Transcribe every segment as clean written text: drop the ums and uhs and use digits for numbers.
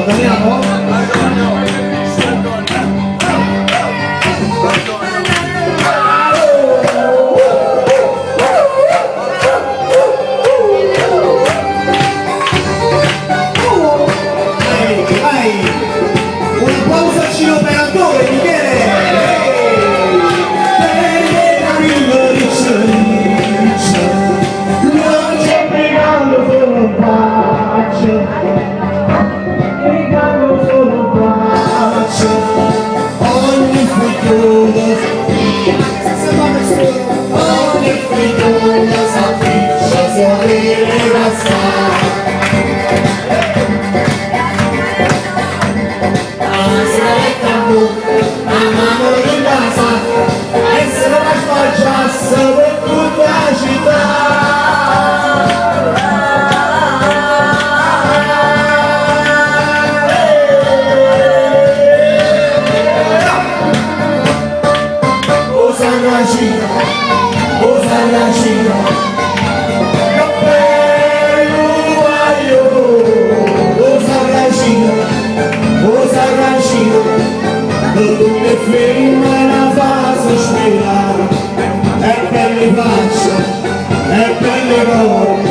Andiamo? Vai, vai! Un applauso al Cino operatore, Michele! Non c'è pregando solo in pace, pregando solo in pace, ogni figlio, ogni figlio s'appiccia si avere la La mano in casa, e se la spacciasse per tutta la città. O San Racino, o San Racino, che bello guaglio, o San Racino, o San Racino, tutte femmine fa sospirare, e per le facce, e per le cuore,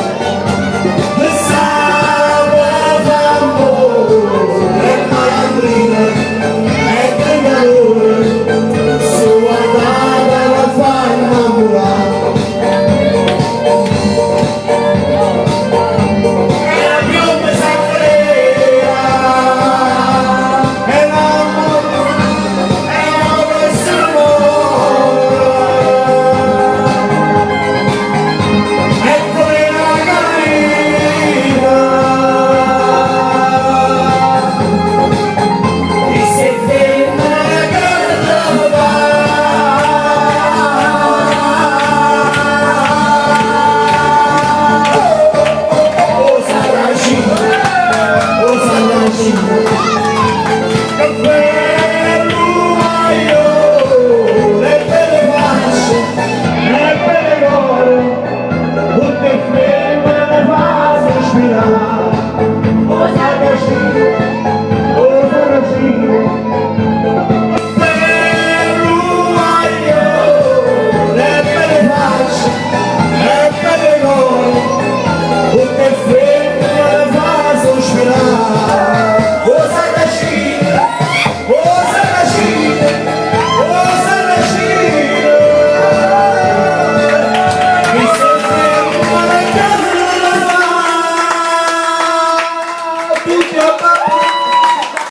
e salva d'amore, e malandrina, e che calore, su guardata la fa innamorare. E la piuma s'accrea, e l'amore, e l'amore si muore. E come la gallina, che si ferma la Oh Saracino, oh Saracino, che bello guaglio, le belle facce, le belle gore, tutte femmine fa sospirare. Oh Saracino, oh Saracino, bello guaglio, le belle facce, le belle gore, tutte femmine fa sospirare. Oh Saracino, oh Saracino, oh Saracino, mi si ferma la casa, tutti a